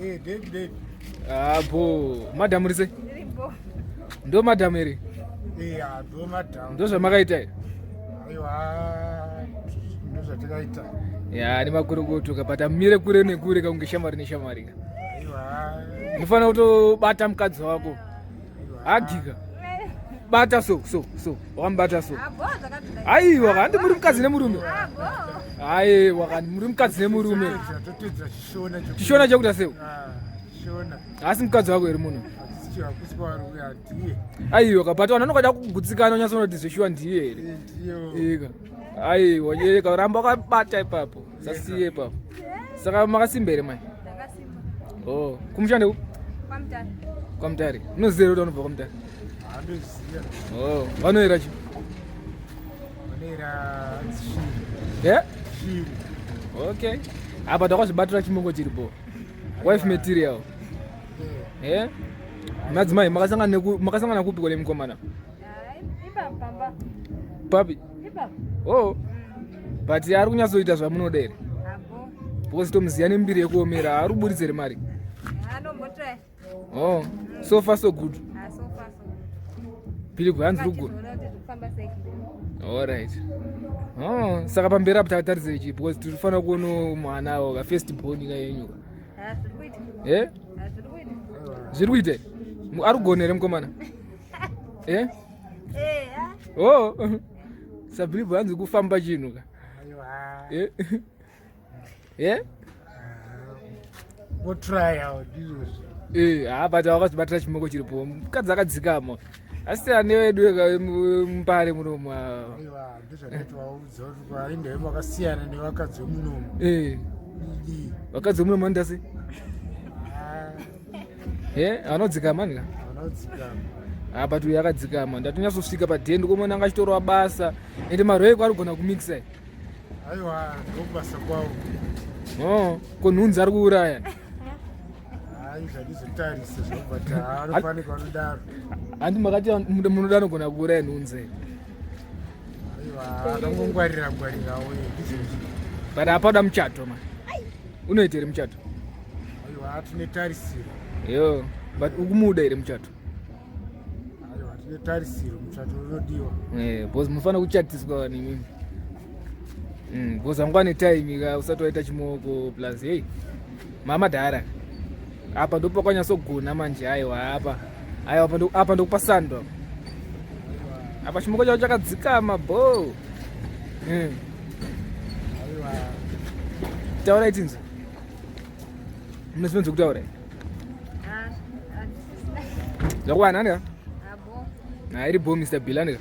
Eh, David, David. Ah, bo. Madam uri sei? Ndo madam here? Eh, ah, ndo madam. Ndo zvamakaita here? Aiwa, ndo zvatakaita. Ya, nemakurukutu ka but amire kure nekure ka kunge shamwari neshamwari ka. Aiwa. Unofanira kutobata mukadzi wako. Agika. Bata so so so. Wakamubata so. Aiwa, handi muri mukadzi nemurume. Aiwa, kandi muri mukadzi nemurume. Chishona chekuita sei? Asi mukadzi wako here muno? Aiwa, kabata vanhu vanokada kugutsikana unyatsoona kuti zveshuwa ndiye here. Ika. Aiwa, yeka ramba wakabata ipapo. Sasiye ipapo. Saka makasimba here mai? Oh, kumusha ndekupi? Kwamutare. Kwamutare. Unoziva kuti unobva kwaMutare? Handoziva. Oh, vanoera chi? Vanoera shiri. Yeah? Shiri. Okay. Apa takazvibatira chimoko chiripo. Wife material. Yeah. Yeah? Madzimai makasangana neku makasangana kupi kole mukomana? Ipapo pamba. Papi? Ipapo. Oh. But ari kunyatsoita zvamunoda here? Apo. Because tomuziya nembiri yekuomera, ari kuburitsa here mari? Anombotry. Oh, so far so good. Ah, so far so. Pili hanzi ruguru. Tizoona kuti zvikufamba sei kumberi. Alright. Oh, saka pamberi apo takatarisei chii because tirifanira kuona mwana wa first born ka yenyu. Ah, zviri kuita. Eh? Ah, zviri kuita. Zviri kuita? Ari kugona here mukomana? Eh? Eh, ah. Oh. Sabribu hanzi kufamba chinhu ka. Aiwa. Eh? Eh? Votrya ndizvozvo. Eh, ah but wakazvibatira chimoko chiripo. Mukadzi akadzikama. Asi ane wedu mupare munomu. Aiwa, ndizvandati vaudza kuti vaende vakasiyana nevakadzi vemunomu. Eh. Idi. Vakadzi vemunomu vanoita sei? Ah, Eh, vanodzikama nika? vanodzikama. Ah, but uyu akadzikama. Ndatonyatsosvika padhendi komona anga achitorwa basa. Ende marweko ari kugona kumixa. Aiwa, ndokubasa kwavo. Oh, ko nhunzi ari kuuraya. Hayi, zvandizotarisa zvobva anofanika vanodaro. Handi makati munoda anogona kuuraya nhunzi. Aiwa, akangongwarira ngwarirawo ndizvozvo. But apada muchato man. Unoita here muchato? Aiwa, tine tarisiro. Yo, but ukumuda here muchato? Aiwa, tine tarisiro, muchato unodiwa. Eh, because munofanira kuchatiswa vanhu imimi. Because wangu ane time ka usati waita chimoko plus hey. Mama dhara. Apa ndipo pakanyatsogona manje aiwa apa. Aiwa apa ndo apa ndokupa sando. Apa chimoko chacho chakadzikama bo. Aiwa, Taurai tinzwe. Mune zvimwe zvekutaura here? Ah, ah, Zvakwana nika? Abo. Na iri bo Mr. Bill anika.